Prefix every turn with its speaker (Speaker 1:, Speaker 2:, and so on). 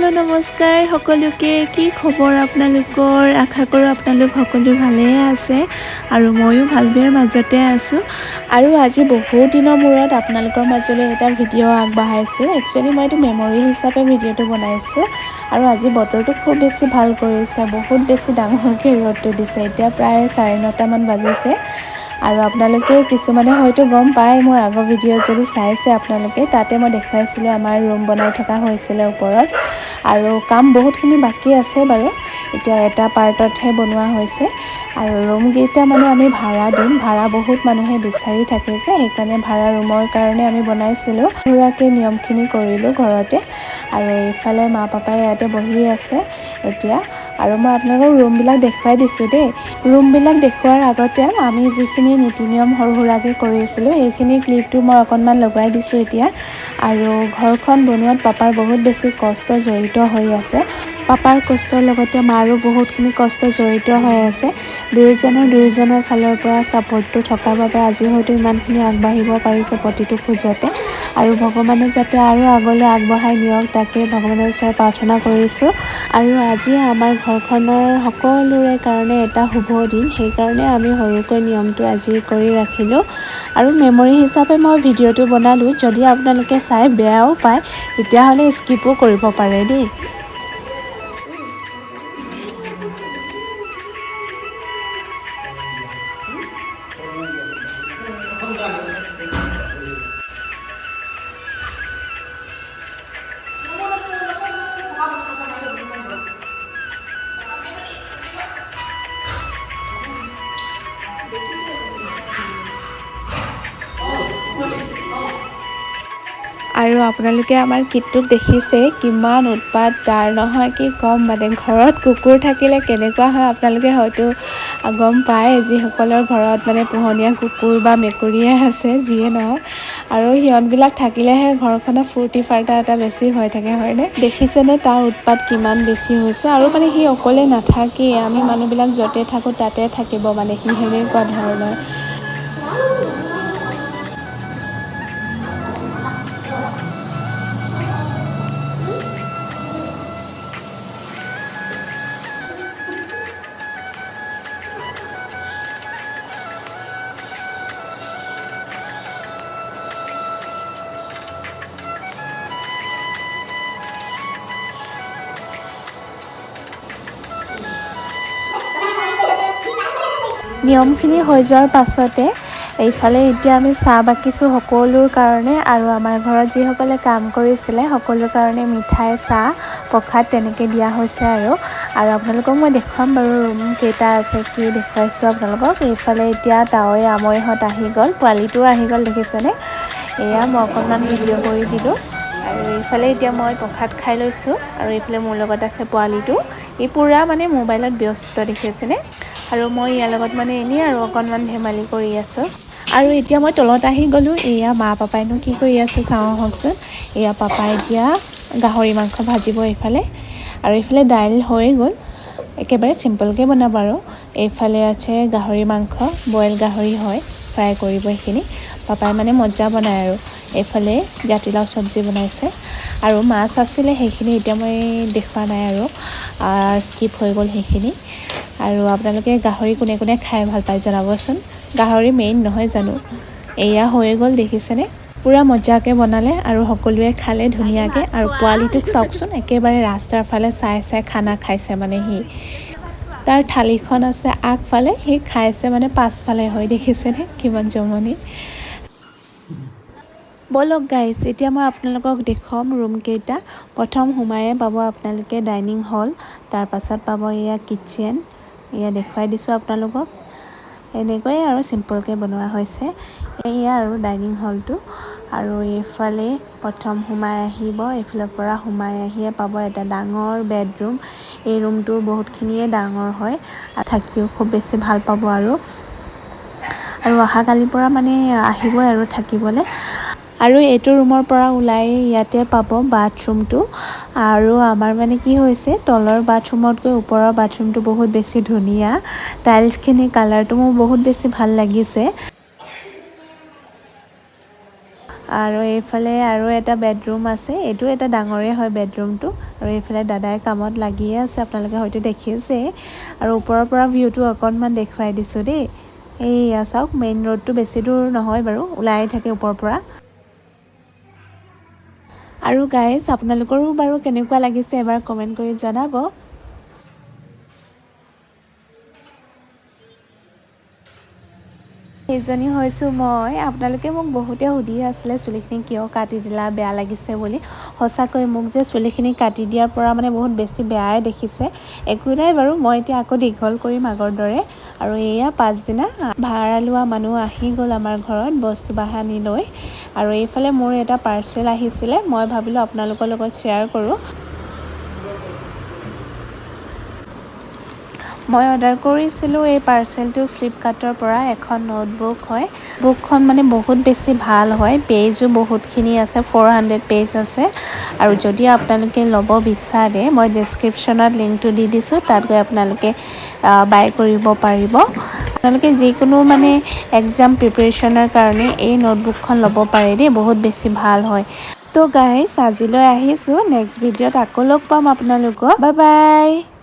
Speaker 1: Hello', নমস্কাৰ সকলোকে। কি খবৰ আপোনালোকৰ? আশা কৰোঁ আপোনালোক সকলো ভালেই আছে আৰু ময়ো ভাল বেয়াৰ মাজতে আছোঁ। আৰু আজি বহুত দিনৰ মূৰত আপোনালোকৰ মাজলৈ এটা ভিডিঅ' আগবঢ়াইছোঁ। একচুৱেলি মই এইটো মেমৰি হিচাপে ভিডিঅ'টো বনাইছোঁ। আৰু আজি বতৰটো খুব বেছি ভাল কৰিছে, বহুত বেছি ডাঙৰকৈ ৰ'দটো দিছে। এতিয়া প্ৰায় 9:30মান বাজিছে। আৰু আপোনালোকে কিছুমানে হয়তো গম পায়, মোৰ আগৰ ভিডিঅ' যদি চাইছে আপোনালোকে, তাতে মই দেখুৱাইছিলোঁ আমাৰ ৰুম বনাই থকা হৈছিলে ওপৰত আৰু কাম বহুতখিনি বাকী আছে বাৰু। এতিয়া এটা পাৰ্টতহে বনোৱা হৈছে আৰু ৰুমকেইটা মানে আমি ভাড়া দিম। ভাড়া বহুত মানুহে বিচাৰি থাকে যে, সেইকাৰণে ভাড়া ৰুমৰ কাৰণে আমি বনাইছিলোঁ। সুৰাকৈ নিয়মখিনি কৰিলোঁ ঘৰতে। আৰু এইফালে মা পাপাই ইয়াতে বহি আছে এতিয়া। আৰু মই আপোনালোকক ৰুমবিলাক দেখুৱাই দিছোঁ দেই। ৰুমবিলাক দেখুওৱাৰ আগতে আমি যিখিনি নীতি নিয়ম সৰু সুৰাকৈ কৰিছিলোঁ, সেইখিনি ক্লিপটো মই অকণমান লগাই দিছোঁ এতিয়া। আৰু ঘৰখন বনোৱাত পাপাৰ বহুত বেছি কষ্ট জড়িত হৈ আছে। পাপাৰ কষ্টৰ লগতে মাৰো বহুতখিনি কষ্ট জড়িত হৈ আছে। দুয়োজনৰ দুয়োজনৰ ফালৰ পৰা ছাপৰ্টটো থকাৰ বাবে আজি হয়তো ইমানখিনি আগবাঢ়িব পাৰিছে প্ৰতিটো খোজতে। আৰু ভগৱানে যাতে আৰু আগলৈ আগবঢ়াই নিয়ক, তাকে ভগৱানৰ ওচৰত প্ৰাৰ্থনা কৰিছোঁ। আৰু আজি আমাৰ ঘৰখনৰ সকলোৰে কাৰণে এটা শুভ দিন, সেইকাৰণে আমি সৰুকৈ নিয়মটো আজি কৰি ৰাখিলোঁ। আৰু মেমৰি হিচাপে মই ভিডিঅ'টো বনালোঁ। যদি আপোনালোকে চাই বেয়াও পায়, তেতিয়াহ'লে স্কিপো কৰিব পাৰে দেই। আৰু আপোনালোকে আমাৰ কিটটোক দেখিছে, কিমান উৎপাত তাৰ নহয়, কি ক'ম মানে। ঘৰত কুকুৰ থাকিলে কেনেকুৱা হয় আপোনালোকে হয়তো গম পায়, যিসকলৰ ঘৰত মানে পোহনীয়া কুকুৰ বা মেকুৰীয়ে আছে, যিয়ে নহওক। আৰু সিহঁতবিলাক থাকিলেহে ঘৰখনত ফূৰ্তি ফাৰ্তা এটা বেছি হৈ থাকে, হয়নে? দেখিছেনে তাৰ উৎপাত কিমান বেছি হৈছে? আৰু মানে সি অকলে নাথাকেই, আমি মানুহবিলাক য'তে থাকোঁ তাতে থাকিব, মানে সি সেনেকুৱা ধৰণৰ। নিয়মখিনি হৈ যোৱাৰ পাছতে এইফালে এতিয়া আমি চাহ বাকিছোঁ সকলোৰ কাৰণে। আৰু আমাৰ ঘৰত যিসকলে কাম কৰিছিলে সকলোৰ কাৰণে মিঠাই, চাহ, প্ৰসাদ তেনেকৈ দিয়া হৈছে। আৰু আৰু আপোনালোকক মই দেখুৱাম বাৰু ৰুম কেইটা আছে কি দেখুৱাইছোঁ আপোনালোকক। এইফালে এতিয়া তাৱৈ আমৈহঁত আহি গ'ল, পোৱালিটোও আহি গ'ল, দেখিছেনে? এয়া মই অকণমান ভিডিঅ' কৰি দিলোঁ। আৰু এইফালে এতিয়া মই প্ৰসাদ খাই লৈছোঁ। আৰু এইফালে মোৰ লগত আছে পোৱালিটো, ই পূৰা মানে মোবাইলত ব্যস্ত, দেখিছেনে? আৰু মই ইয়াৰ লগত মানে এনেই আৰু অকণমান ধেমালি কৰি আছোঁ। আৰু এতিয়া মই তলত আহি গ'লোঁ। এয়া মা পাপাইনো কি কৰি আছে চাওঁ আহকচোন। এয়া পাপাই এতিয়া গাহৰি মাংস ভাজিব এইফালে। আৰু এইফালে দাইল হৈয়ে গ'ল, একেবাৰে চিম্পলকৈ বনাব। আৰু এইফালে আছে গাহৰি মাংস, বইল গাহৰি হয়, ফ্ৰাই কৰিব এইখিনি। পাপাই মানে মজা বনায়। আৰু এইফালে জাতিলাও চব্জি বনাইছে। আৰু মাছ আছিলে, সেইখিনি এতিয়া মই দেখুওৱা নাই আৰু স্কিপ হৈ গ'ল সেইখিনি। আৰু আপোনালোকে গাহৰি কোনে কোনে খাই ভাল পায় জনাবচোন। গাহৰি মেইন নহয় জানো? এয়া হৈ গ'ল, দেখিছেনে? পূৰা মজাকৈ বনালে আৰু সকলোৱে খালে ধুনীয়াকৈ। আৰু পোৱালিটোক চাওকচোন, একেবাৰে ৰাস্তাৰ ফালে চাই চাই খানা খাইছে। মানে সি তাৰ থালিখন আছে আগফালে, সি খাইছে মানে পাছফালে হৈ, দেখিছেনে কিমান জমনি? ব'লক গাইজ, এতিয়া মই আপোনালোকক দেখুৱাম ৰুমকেইটা। প্ৰথম সোমায়ে পাব আপোনালোকে ডাইনিং হল, তাৰপাছত পাব এয়া কিটচেন। এয়া দেখুৱাই দিছোঁ আপোনালোকক, এনেকৈয়ে আৰু চিম্পলকৈ বনোৱা হৈছে। এয়া আৰু ডাইনিং হলটো। আৰু এইফালে প্ৰথম সোমাই আহিব, এইফালৰ পৰা সোমাই আহিয়ে পাব এটা ডাঙৰ বেডৰুম। এই ৰুমটো বহুতখিনিয়ে ডাঙৰ হয় আৰু থাকিও খুব বেছি ভাল পাব। আৰু আৰু অহাকালিৰ পৰা মানে আহিবই আৰু থাকিবলৈ। আৰু এইটো ৰুমৰ পৰা ওলাই ইয়াতে পাব বাথৰুমটো। আৰু আমাৰ মানে কি হৈছে, তলৰ বাথৰুমতকৈ ওপৰৰ বাথৰুমটো বহুত বেছি ধুনীয়া। টাইলছখিনি কালাৰটো মোৰ বহুত বেছি ভাল লাগিছে। আৰু এইফালে আৰু এটা বেডৰুম আছে, এইটো এটা ডাঙৰেই হয় বেডৰুমটো। আৰু এইফালে দাদাই কামত লাগিয়ে আছে, আপোনালোকে হয়তো দেখিছে। আৰু ওপৰৰ পৰা ভিউটো অকণমান দেখুৱাই দিছোঁ দেই। এইয়া চাওক, মেইন ৰোডটো বেছি দূৰ নহয় বাৰু, ওলাই থাকে ওপৰৰ পৰা। আৰু গাইজ, আপোনালোকৰো বাৰু কেনেকুৱা লাগিছে এবাৰ কমেণ্ট কৰি জনাব। সেইজনী হৈছোঁ মই। আপোনালোকে মোক বহুতে সুধি আছিলে চুলিখিনি কিয় কাটি দিলা, বেয়া লাগিছে বুলি। সঁচাকৈ মোক যে চুলিখিনি কাটি দিয়াৰ পৰা মানে বহুত বেছি বেয়াই দেখিছে। একো নাই বাৰু, মই এতিয়া আকৌ দীঘল কৰিম আগৰ দৰে। আৰু এয়া পাছদিনা ভাড়া লোৱা মানুহ আহি গ'ল আমাৰ ঘৰত বস্তু বাহানি লৈ। আৰু এইফালে মোৰ এটা পাৰ্চেল আহিছিলে, মই ভাবিলোঁ আপোনালোকৰ লগত শ্বেয়াৰ কৰোঁ। মই অৰ্ডাৰ কৰিছিলোঁ এই পাৰ্চেলটো ফ্লিপকাৰ্টৰ পৰা, এখন নোটবুক হয়। বুকখন মানে বহুত বেছি ভাল হয়, পেজো বহুতখিনি আছে, 400 পেজ আছে। আৰু যদি আপোনালোকে ল'ব বিচাৰে, মই ডেছক্ৰিপশ্যনত লিংকটো দি দিছোঁ, তাত গৈ আপোনালোকে বাই কৰিব পাৰিব। আপোনালোকে যিকোনো মানে এক্সাম প্ৰিপেৰেশ্যনৰ কাৰণে এই নোটবুকখন ল'ব পাৰে দেই, বহুত বেছি ভাল হয়। তো গাইজ, আজিলৈ আহিছোঁ, নেক্সট ভিডিঅ'ত আকৌ লগ পাম আপোনালোকক। Bye bye.